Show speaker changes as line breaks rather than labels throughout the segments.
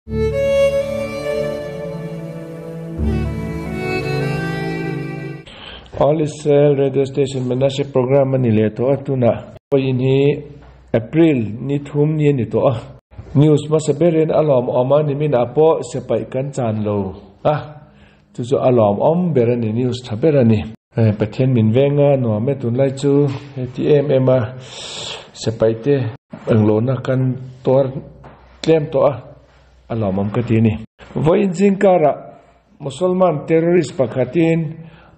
All Israel Radio Station Menashe program a ni leh tawh a, tunah vawiin hi April ni thum ni a ni tawh a. News hmasa berin a lawmawm a, niminah pawh sepaih kan chan lo a, chu chu a lawmawm ber a ni, news tha ber a ni. Pathian min veng a, nuam e tunlai chu heti em em a sepaih te englohna kan tuar tlem tawh a, a lawmawm ka ti a ni. Vawiin zingkarah Musalman terrorist pakhatin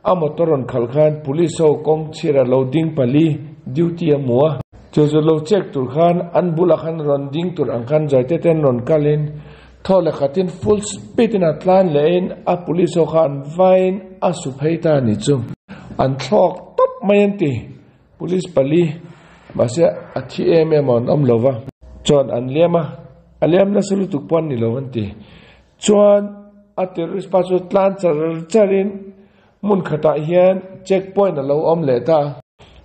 a motor rawn khalh khan police ho kawng chhira lo ding pali duty a hmu a, chu chu lo check tur khan an bulah khan rawn ding tur ang khan zawi te ten rawn kalin thaw leh khatin full speed in a tlan lehin a police ho kha an vain a su phei ta a ni chu. An thlawk tawp mai an ti. Police pali mahse a thi em em a an awm lo va. Chuan an liam a, a liam nasa lutuk pawh an ni lo an ti. Chuan a terrorist pa chu tlan char char in hmun khatah hian check point a lo awm leh ta.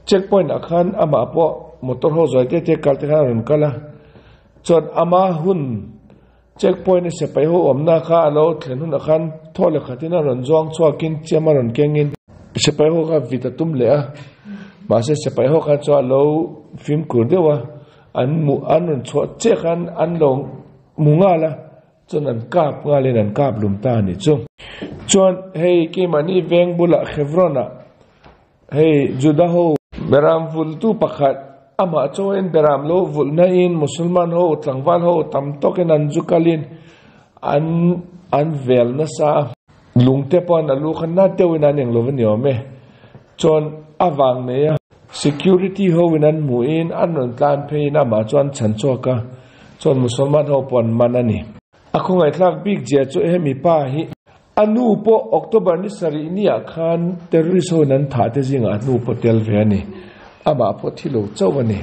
Check point ah khan amah pawh motor ho zawi te te kal te khan a rawn kal a. Chuan ama hun check point a sipai ho awmna kha a lo thlen hunah khan thaw leh khatin a rawn zawng chhuakin chiam a rawn kengin sipai ho kha vit a tum leh a. Mahse sipai ho khan chuan a lo fimkhur deuh a, an hmuh an rawn chhuah chiah khan an lo hmu nghal a. Chuan an kap nghalin an kap lum ta a nih chu. Chuan hei keimahni veng bulah Hebron-ah hei Juda ho beram vultu pakhat amah chauhin beram lo vulhna in Musulman ho tlangval ho tam tawkin an zu kalin an an vel nasa a. Lungte pawh an a lu kha nat deuhin an eng lo va ni awm e. Chuan a vang nei a. Security ho in an hmuhin an rawn tlan pheiin amah chu an chhan chhuak a, chuan Musalman ho pawh an man a ni. A khawngaihthlak bik zia chu hemi pa hi a nu pawh October ni sarih niah khan terrorist ho in an thah te zingah a hnu pawh tel ve a ni. Amah pawh thi lo chauh a ni.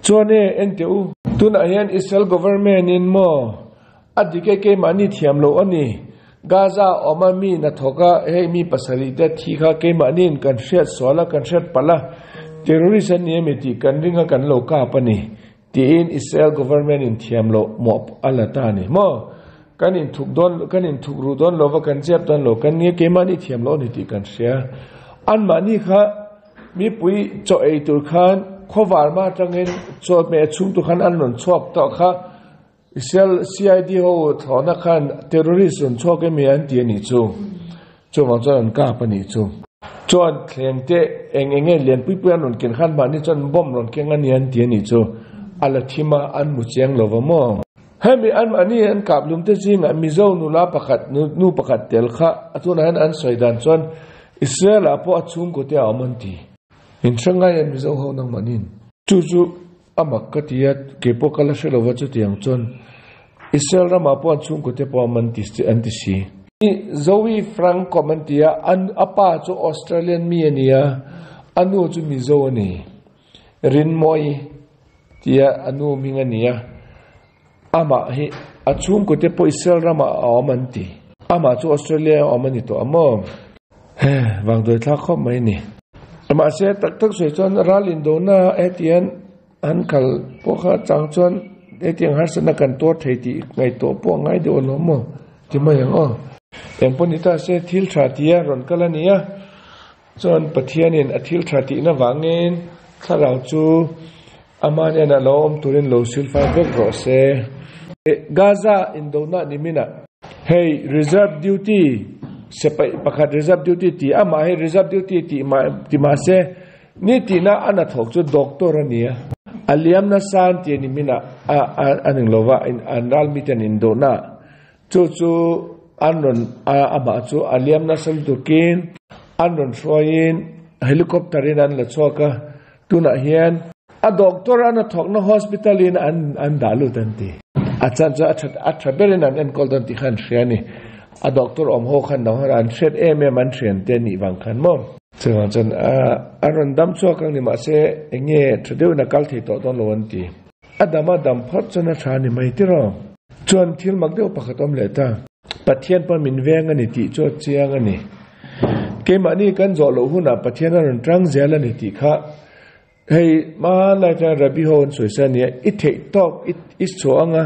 Chuan e, enteh u, tunah hian Israel government in maw A dik e, keimahni thiam loh a ni. Gaza awm a mi na thawk a, hei mi pasarih te thi kha keimahniin kan hriat sual a, kan hriat palh a, terrorist an ni emi tih kan ring a kan lo kap a ni, tiin Israel government in thiam loh mawh a la ta a ni. Maw? Kan inthuk dawn, kan inthuk ruh dawn lo va, kan zep dawn lo, kan nia keimahni thiam loh a ni tih kan hria. Anmahni kha mipui chaw ei tur khan khawvar hma atangin chaw hmeh chhung tur khan an rawn chhuak tawh kha, Israel CID ho thlawhna khan terrorist rawn chhuak emi an ti a nih chu. Chuvang chuan an kap a nih chu. Chuan thleng te eng eng nge lian pui pui an rawn ken khan mahni chuan bomb rawn keng a ni an ti a nih chu. A la thim a, an mu chiang lo va maw. Hemi an mahni an kap lum te zingah Mizo nula pakhat nu pakhat tel kha a tunah hian an sawi dan chuan Israel ah pawh a chhungkaw te a awm an ti. In hre ngai em Mizo ho nangmahniin? Chu chu A mak ka ti a, kei pawh ka la hre lo va chutiang chuan Israel ramah pawh an chhungkaw te pawh a man ti an ti si. Zoe Frankom an ti a, an a pa chu Australian mi a ni a, a nu chu Mizo a ni. Rinmawi tia a nu hming a ni a, amah hi a chhungkaw te pawh Israel ramah a awm an ti. Amah chu Australia a awm a ni tawh a maw? He, vangduai thlak khawp mai ni. Mahse, tak tak sawi chuan ral indona hetiang an kal pawh kha chang chuan hetiang harsatna kan tuar thei tih ngaihtuah pawh a ngai deuh alawm maw? Ti mai ang aw. Engpawh ni ta se, thil tha tia rawn kal a ni a, chuan Pathianin a thil tha tihna vangin thlarau chu ama hnenah lo awm turin lo silfai vek rawh se. Gaza indona niminah Hei reserve duty sipai pakhat reserve duty tih amah hi reserve duty tih mah ti mahse ni tihna a hnathawk chu doctor a ni a, a liam nasa an tih a ni hminah a a a ning lova an ral mite an indawhna chu chu an rawn a amah chu a liam nasa lutukin an rawn hruaiin helicopter in an la chhuak a tunah hian A doctor a hnathawkna hospital in an an dah lut an ti. A chan chu a tha a tha berin an enkawl dawn tih kha an hria a ni. A doctor awm ho khan dang an hriat em em an hrian te anih vang khan maw. Chuvang chuan a a rawn dam chhuak ang ni mahse eng nge tha deuhin a kal thei tawh dawn lo an ti. A dam a dam phawt chuan a tha a ni mai tiraw. Chuan thil mak deuh pakhat awm leh ta. Pathian pawh min veng a ni tih chu a chiang a ni. Keimahni kan zawh loh hunah Pathian a rawn tang zel a ni tih kha Hei hmanlai chuan Rabbi ho an sawi sa nia, i theih tawk i i chhuah anga,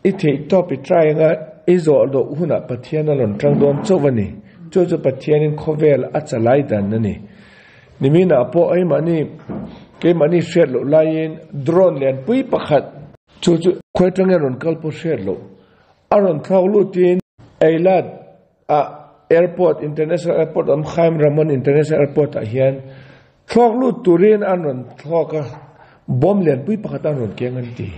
I theihtawp i try anga i zawh loh hunah Pathian a rawn tang dawn chauh a ni. Chu chu Pathianin khawvel a chalai dan a ni. Niminah pawh eimahni keimahni hriat loh laiin drone lianpui pakhat chu chu khawi atangin a rawn kal pawh hriat loh a rawn thlawk lutin Eilat ah airport international airport awm Chaim Ramon international airport ah hian thlawk lut turin an rawn thlawk a, bomb lianpui pakhat an rawn keng an ti.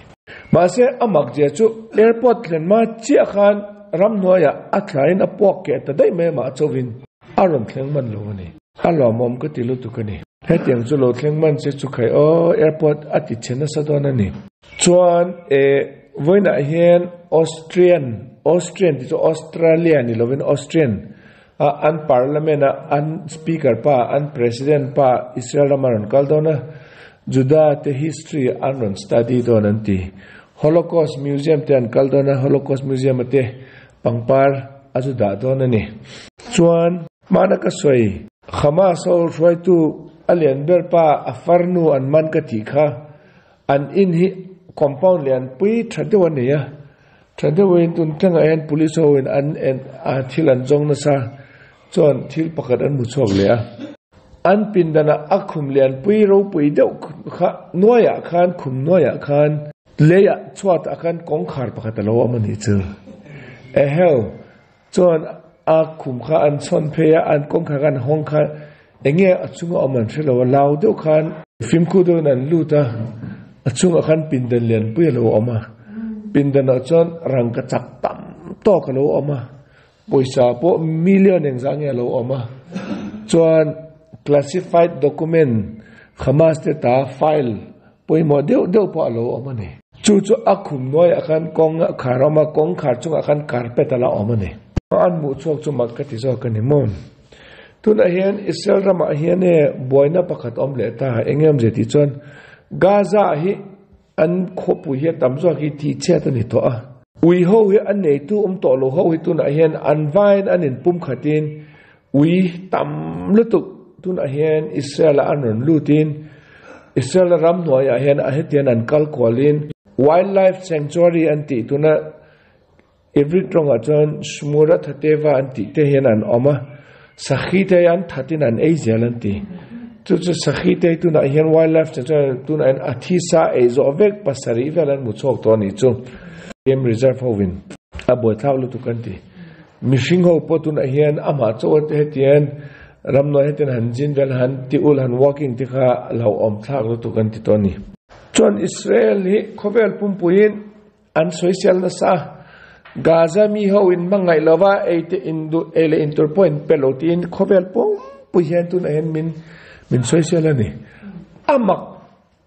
Mahse a mak zia chu airport thlen hma chiah khan ramhnuaiah a thlaiin a puak keh ta daih mai amah chauhin a rawn thleng hman lo a ni. A lawmawm ka ti lutuk a ni. Hetiang chu lo thleng hman se chu khai aw airport a ti chhe nasa dawn a ni. Chuan e vawiinah hian Austrian, Austrian tih chu Australia ni lovin Austrian a an parliament a an speaker pa an president pa Israel rama rawn kal dawn a, Juda te history an rawn study dawn an ti. Holocaust museum te an kal dawn a, Holocaust museum a te pangpar a zu dah dawn a ni. Chuan hmana ka sawi Hamas ho hruaitu a lian ber pa a farnu an man ka tih kha An in hi compound lian pui tha deuh a nei a, tha deuhin tun thlengah hian police ho in an en a thil an zawng nasa chuan thil pakhat an hmu chhuak leh a. An pindanah a khum lian pui ropui deuh kha nuaiah khan khum nuaiah khan leiah chhuatah khan kawngkhar pakhat a lo awm a nih chu. Eheu chuan a khum kha an chhawn phei a, an kawngkhar khan hawng kha eng nge a chunga awm an hre lo a, lau deuh khan fimkhur deuhin an lut a, a chungah khan pindan lianpui a lo awm a, pindanah chuan rangka chak tam tawk a lo awm a, pawisa pawh million engzah nge a lo awm a, chuan classified document Hamas te ta file Pawimawh deuh deuh pawh a lo awm a ni. Chu chu a khum hnuaiah khan kawng a khar awm a, kawngkhar chungah khan carpet a la awm a ni. An hmuh chhuak chu mak ka ti zawk a ni maw? Tunah hian Israel ramah hian e buaina pakhat awm leh ta, eng em zia tih chuan Gaza hi an khawpui hi a tam zawk hi tihchhiat a ni tawh a. Ui ho hi a neitu awm tawh lo ho hi tunah hian an vaiin an inpum khatin Ui tam lutuk tunah hian Israel ah an rawn lutin Israel ram hnuaiah hian a hetian an kal kualin Wildlife Sanctuary an tih tuna Ivri tawngah chuan Shmura Thateva an tih te hian an awm a, Sakhi te hi an thatin an ei zel an ti. Chu chu Sakhi te hi tunah hian Wildlife Sanctuary tunah hian a thisa ei zawh vek pasarih vel an hmu chhuak tawh a nih chu. Game Reserve hovin a buaithlak lutuk an ti. Mihring ho pawh tunah hian amah chauh a hetian ramnuai hetian han zin vel han ti ul han walking te kha hlauhawm thlak lutuk an ti tawh a ni. Chuan Israel hi khawvel pumpuiin an sawisel nasa a, Gaza mi ho in hmangaih lova ei te in duh ei leh in tur pawh in pe lo tiin khawvel pumpui hian tunah hian min min sawisel a ni. A mak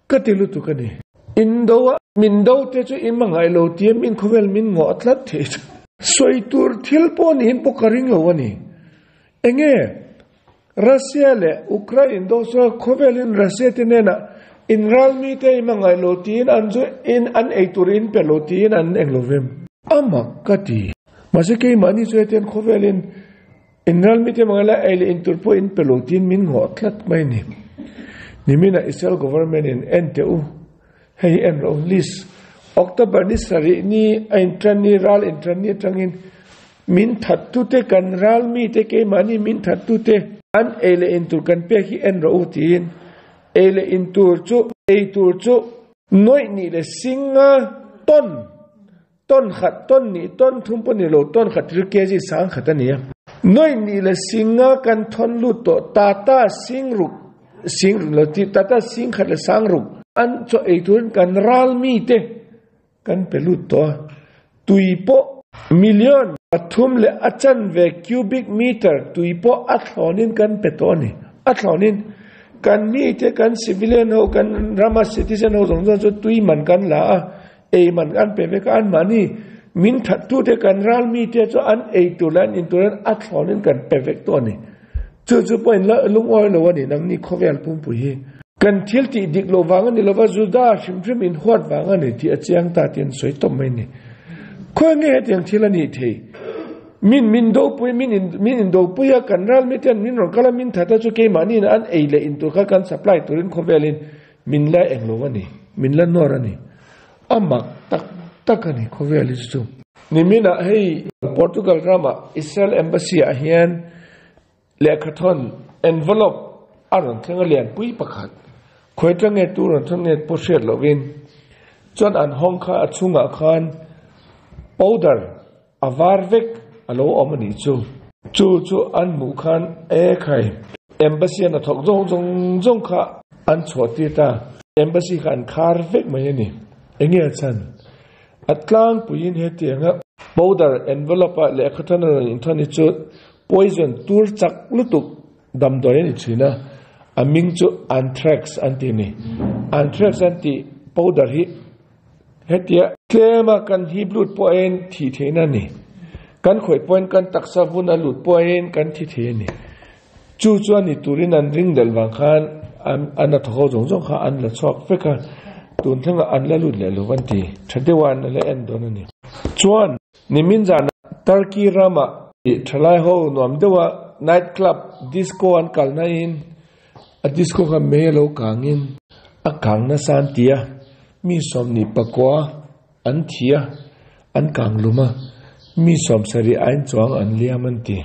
Ka ti lutuk a ni. Indo a min do te chu i hmangaih lo tia min khawvel min ngawh tlat thei chu. Sawi tur thil pawh niin pawh ka ring lo a ni. Enge Russia leh Ukraine indo chu khawvelin Russia te hnenah in ral mi te i hmangaih lo tiin an zu in an ei tur in pe lo tiin an eng lo vem. A mak ka ti. Mahse keimahni chu hetian khawvelin In ral mite hmangaih lai ei leh in tur pawh in pe lo tiin min nghawh tlat mai a ni. Niminah Israel government in en teh u, hei hi en rawh u, list. October ni sarih ni a intran ni ral intran ni atangin min that tute kan ral mite keimahni min that tute an ei leh in tur kan pek hi en rawh u tiin ei leh in tur chu ei tur chu nawih nih leh singa tawn Tawn khat, tawn nih, tawn thum pawh ni lo, tawn khat thil kg sang khat a ni a. Nawi nih leh singa kan thawn lut tawh, tata sing ruk, sing ruk lo tih, tata sing khat leh sang ruk. An chaw ei turin kan ral mite kan pe lut tawh a, tui pawh million pathum leh a chanve cubic meter tui pawh a thlawnin kan pe tawh a ni, a thlawnin kan mite kan civilian ho kan rama citizen ho zawng zawng chu tui man kan la a, Ei man an pe vek a, anmahni min thattute kan ral mite chu an ei tur leh an in tur hian a thlawnin kan pe vek tawh a ni. Chu chu pawh in lungawi lo a ni, nangni khawvel pumpui hi. Kan thil tih dik loh vang a ni lova, Juda hrim hrim in huat vang a ni tih a chiang ta tih an sawi tawp mai a ni. Khawi nge hetiang thil a nih thei? Min min dopui, min in min indopui a, kan ral mite an min rawn kal a, min that a chu keimahniin an ei leh in tur kha kan supply turin khawvelin Min la eng lo a ni, min la nawr a ni. A mak tak tak a ni khawvel hi chu chu. Niminah hei Portugal rama Israel Embassy ah hian lehkhathawn envelope a rawn thleng a lianpui pakhat khawi tang nge tu rawn thleng nge pawh hriat lovin chuan an hawng kha a chhungah khan powder A var vek a lo awm a nih chu. Chu chu an hmuh khan e khai. Embassy a hnathawk zawng zawng zawng kha an chhuah tir ta. Embassy kha an khar vek mai a ni. Enge a chhan? A tlangpuiin hetianga powder envelope a lehkha than a rawn inthawn hi chu poison tur chak lutuk damdawi a ni thin a. A hming chu anthrax an ti a ni. Anthrax an tih powder hi Hetia tlema kan hip lut pawhin thih theihna a ni. Kan khawih pawhin kan taksa vun a lut pawhin kan thi thei a ni. Chu chuan ni turin an ring delh vang khan an a thawk ho zawng zawng kha an la chhuak vek a, tun thlengah an la lut leh lo an ti. Tha deuha an la en dawn a ni. Chuan nimin zanah Turkey ramah thalai ho nuam deuha night club disco an kalna in A disco kha mei a lo kangin a kang nasa an ti a, mi 24 an thi a, an kang lum a, mi 70 ain chuang an liam an ti.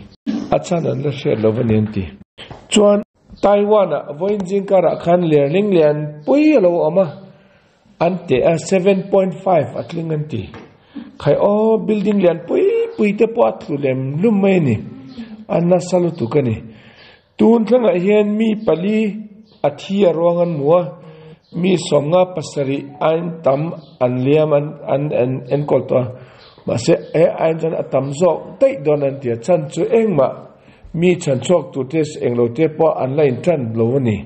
A chhan an la hriat lo va ni an ti. Chuan Taiwan ah vawiin zingkarah khan lerling lian pui a lo awm a, an teh a, 7.5 a tling an ti. Khai aw building lian pui pui te pawh a tlu lem lum mai a ni, a nasa lutuk a ni. Tun thlengah hian mi pali a thi a ruang an hmu a, mi 57 ain tam an liam an an en enkawl tawh a, mahse he ain chuan a tam zawk daih dawn an ti a, chhan chu engmah mi chhan chhuak tur te englo te pawh an la intan lo a ni,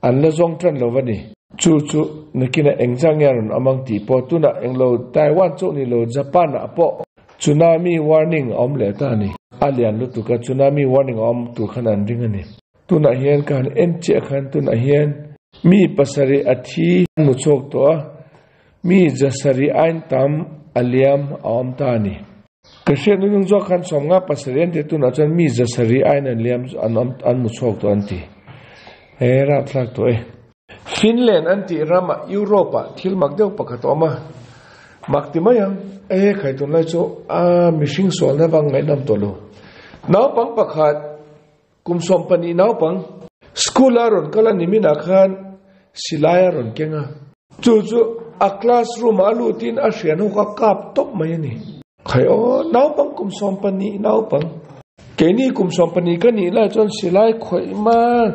an la zawng tan lo a ni. Chu chu nakinah engzah nge a rawn awm ang tih pawh tunah englo Taiwan chauh ni lo Japan ah pawh Tsunami warning a awm leh ta a ni. A lian lutuk a, tsunami warning a awm tur khan an ring a ni. Tunah hian ka han en chiah khan tunah hian mi pasarih a thi an hmu chhuak tawh a, mi zasarih ain tam a liam a awm ta a ni. Ka hriat hnung zawk khan 57 an ti a, tunah chuan mi zasarih ain an liam an awm an hmu chhuak tawh an ti. He rapthlak tawh e. Finland an tih ramah Europe ah thil mak deuh pakhat a awm a, mak ti mai ang, e khai tunlai chu a mihring sualna vang ngaihnawm tawh lo. Naupang pakhat kum 12 naupang school a rawn kal a ni minah khan silai a rawn keng a, chu chu a classroom ah a lutin a hrian ho kha kap tawp mai a ni. Khai aw, naupang kum 12 naupang keini kum 12 ka nih lai chuan silai khawih mar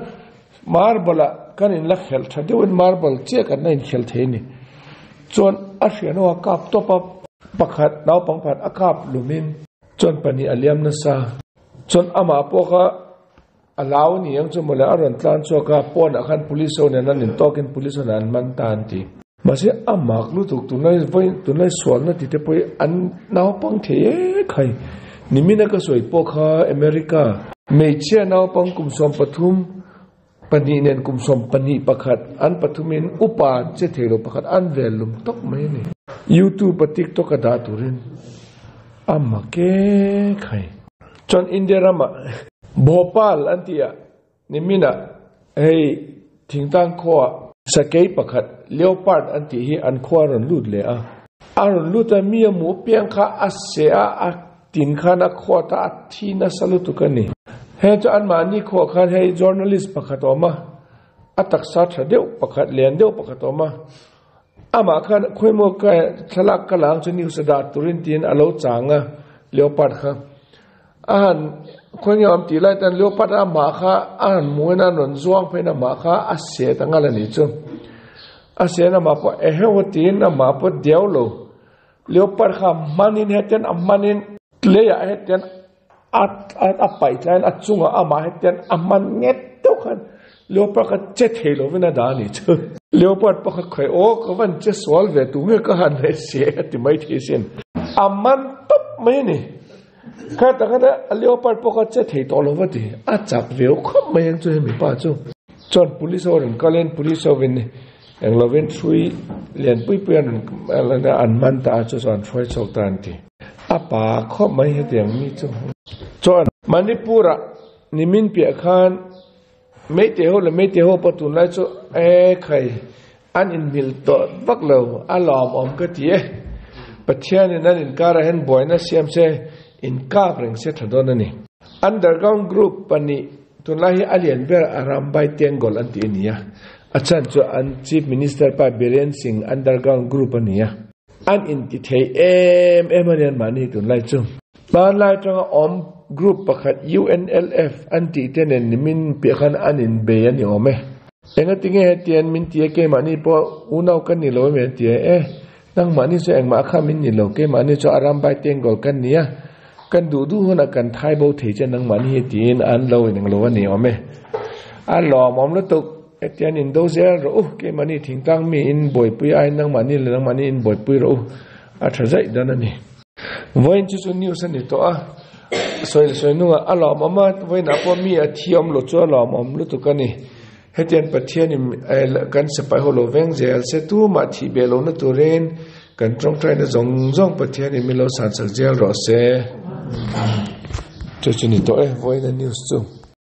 Marble ah kan in la khelh tha deuhin marble chiah kan la inkhelh thei a ni. Chuan a hrianho a kap tawp a, pakhat naupang pakhat a kap lumin chuan pahnih a liam nasa. Chuan amah pawh kha a lau ni ang chu mawle a rawn tlan chhuak a, pawnah khan police ho nen an intawkin police ho nen an man ta an ti. Mahse a mak lutuk tunlai vawi tunlai sualna ti te pawh hi an naupang thei e khai. Nimina ka sawi pawh kha America hmeichhia naupang kum 13 pahnih nen kum 21 an pathumin upa an che thei lo pakhat an vel lum tawp mai a ni. YouTube a TikTok a dah turin a mak e khai. Chuan India ramah Bhopal an tih ah Nimina hei thingtlang khuaah sakei pakhat leopard an tih hi an khua a rawn lut leh a. A rawn lut a, mi a hmuh piang kha a seh a, a tin khan a khuat a, a thi nasa lutuk a ni. Heng chu anmahni khuaah khan hei journalist pakhat a awm a, a taksa tha deuh pakhat, lian deuh pakhat a awm a. Amah khan khawimaw ka thlalak ka la ang chu news a dah turin tiin a lo chang a leopard kha. A han khawi nge awm tih lai tan leopard a amah kha a han hmuhin a rawn zuang pheiin amah kha a set ang a la nih chu. A sen amah pawh eheu a tiin amah pawh diau lo. Leopard kha a hmanin hetian a hmanin leiah hetian a a paih tlaiin a chungah amah hetian a hman nget deuh khan leopard kha che thei lovin a dah a nih chu. Leopard pawh kha khawi aw ka van che sual ve tu nge ka han hre se a ti mai thei sin. A man tawp mai a ni. Kha tak khan a leopard pawh kha che thei tawh lo va ti. A chak viau khawp mai ang chu hemi pa chu. Chuan police ho rawn kalin police hovin eng lovin hrui lian pui pui an rawn an man ta a chu chuan an hruai chhuak ta an ti. A pa khawp mai hetiang mi chu. Chuan Manipur ah nimin piah khan Meitei ho leh Meitei ho pawh tunlai chu e khai an inhmil tawh vak lo a lawmawm ka ti e. Pathianin an inkarah hian buaina siam se inkap reng se tha dawn a ni. Underground group pahnih tunlai hi a lian ber Arambai Tengol an tih a ni a, a chhan chu an Chief Minister pa Biren Singh underground group a ni a. An inti thei em em a ni an mahni tunlai chu. Hmanlai atanga awm group pakhat UNLF an tih te nen nimin piah khan an inbei a ni awm e. Engatinge hetian min ti a keimahni pawh unau kan ni lo em an ti a e. Nangmahni chu engmah kha min ni lo keimahni chu Arambai Tengol kan ni a, kan duh duh hunah kan thai bo thei che nangmahni hi tiin an lo ineng lo a ni awm e. A lawmawm lutuk. Hetian in do zel rawh u, keimahni thingtlang mi in buaipui aiin nangmahni leh nangmahni in buaipui rawh u, a tha zaih dan a ni. Vawiin chu chu news a ni tawh a, sawi leh sawi nungah a lawmawm a, vawiinah pawh mi a thi awm lo chu a lawmawm lutuk a ni. Hetian Pathianin kan sipai ho lo veng zel se tumah thih beh lohna turin kan tawngtaina zawng zawng Pathianin min lo sansak zel rawh se. Chu chu ni tawh e, vawiina news chu.